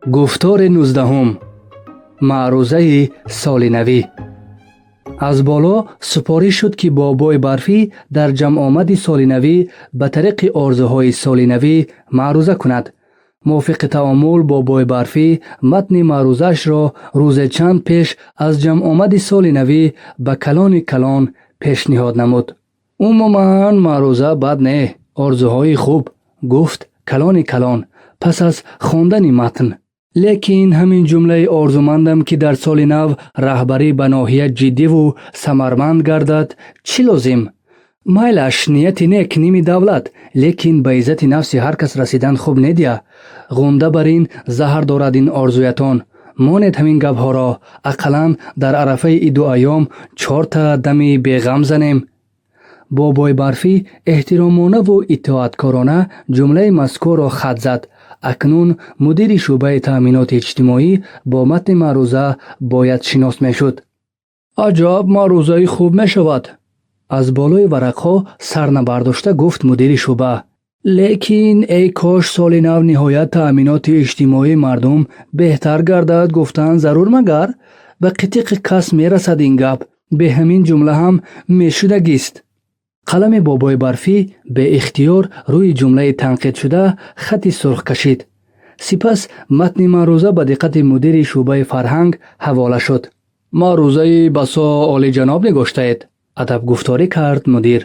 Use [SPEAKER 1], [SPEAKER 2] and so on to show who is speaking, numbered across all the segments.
[SPEAKER 1] Гуфтори 19-ум. Маърузаи соли навӣ. Аз боло супориш шуд, ки Бобои Барфӣ дар ҷамъомади солинавӣ ба тариқи орзуҳои солинавӣ маъруза кунад. Мувофиқи таомул, Бобои Барфӣ матни маърузаашро рӯзе чанд пеш аз ҷамъомади соли навӣ ба калони калон пешниҳод намуд. «Умуман, маъруза бад не, орзуҳои хуб», — гуфт калони калон пас аз хондани матн. «Лекин ҳамин ҷумлаи орзумандам, ки дар соли нав раҳбарӣ ба ноҳия ҷиддиву самарманд гардад, чӣ лозим? Майлаш, нияти нек ними давлат, лекин ба иззати нафси ҳар кас расидан хуб недия. Ғунда бар ин заҳр дорад ин орзуятон. Монед ҳамин гапҳоро, ақаллан дар арафаи иду айём чорта дами беғам занем». Бобои Барфӣ эҳтиромонаву итоаткорона ҷумлаи мазкурро хат зад. Акнун мудири шӯъбаи таъминоти иҷтимоӣ бо матни маъруза бояд шинос мешуд. «Аҷаб маърузаи хуб мешавад», — аз болои варақҳо сар набардошта гуфт мудири шӯъба. «Лекин эй кош соли нав ниҳоят таъминоти иҷтимоии мардум беҳтар гардад гуфтан зарур магар? Ба қитиқи кас мерасад ин гап, бе ҳамин ҷумла ҳам мешудагист». Қалами Бобои Барфӣ беихтиёр рӯи ҷумлаи танқидшуда хати сурх кашид. Сипас матни маъруза ба диққати мудири шӯъбаи фарҳанг ҳавола шуд. «Маърузаи басо олиҷаноб нигоштаед», — адабгуфторӣ кард мудир.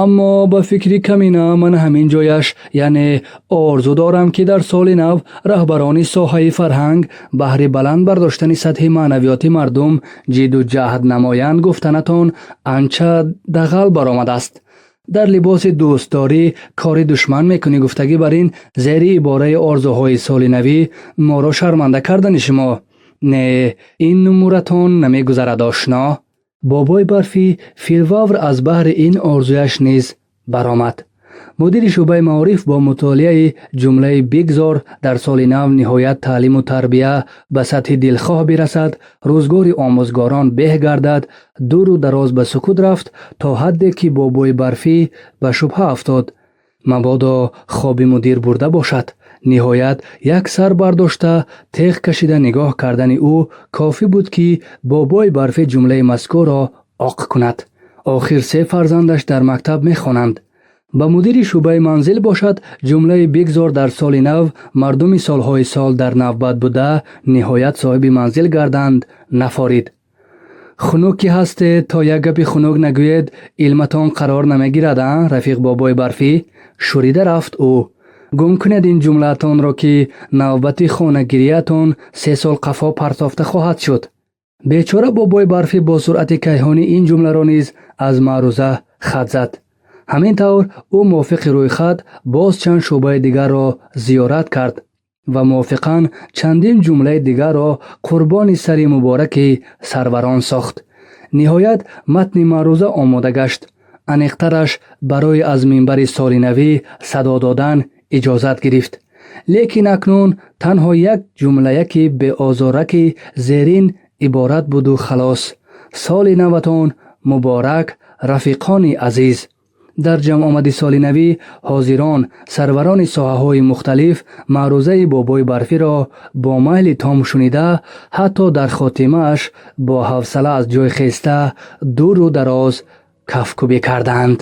[SPEAKER 1] «Аммо ба фикри камина ман ҳамин ҷояш, яъне орзу дорам, ки дар соли нав раҳбарони соҳаи фарҳанг баҳри баланд бардоштани сатҳи маънавиёти мардум ҷидду ҷаҳд намоянд гуфтанатон анча дағал баромадааст. Дар либоси дӯстдорӣ кори душман мекунӣ гуфтагӣ бар ин зери ибораи орзуҳои соли навӣ моро шарманда кардани шумо. Не, ин нумуратон намегузарад, ошно». Бобои Барфӣ филвавр аз баҳри ин орзуяш низ баромад. Мудири шӯъбаи маориф бо мутолиаи ҷумлаи «Бигзор дар соли нав ниҳоят таълиму тарбия ба сатҳи дилхоҳ бирасад, рӯзгори омӯзгорон беҳ гардад» дуру дароз ба сукут рафт, то ҳадде ки Бобои Барфӣ ба шубҳа афтод, мабодо хоби мудир бурда бошад. Ниҳоят як сар бардошта, теғ кашида нигоҳ кардани ӯ кофӣ буд, ки Бобои Барфӣ ҷумлаи мазкурро оқ кунад. Охир се фарзандаш дар мактаб мехонанд. Ба мудири шӯъбаи манзил бошад, ҷумлаи «Бигзор дар соли нав мардуми солҳои сол дар навбат буда ниҳоят соҳиби манзил гарданд» нафорид. «Хунук ки ҳастед, то як гапи хунук нагӯед, илматон қарор намегирад, а, рафиқ Бобои Барфӣ», — шӯрида рафт ӯ. «Гум кунед ин ҷумлаатонро, ки навбати хонагириятон 3 сол қафо партофта хоҳад шуд». Бечора Бобои Барфӣ бо суръати кайҳонӣ ин ҷумларо низ аз маъруза хат зад. Ҳамин тавр ӯ мувофиқи рӯйхат боз чанд шӯъбаи дигарро зиёрат кард ва мувофиқан чандин ҷумлаи дигарро қурбони сари мубораки сарварон сохт. Ниҳоят матни маъруза омода гашт. Аниқтараш, барои аз минбари солинавӣ садо додан иҷозат гирифт. Лекин акнун танҳо як ҷумлаяки беозораки зерин иборат буду халос: «Соли наватон муборак, рафиқони азиз». Дар ҷамъомади солинавӣ ҳозирон, сарварони соҳаҳои мухталиф маърузаи Бобои Барфиро бо майли том шунида, ҳатто дар хотимааш бо ҳавсала аз ҷой хеста, дуру дароз кафкӯбӣ карданд.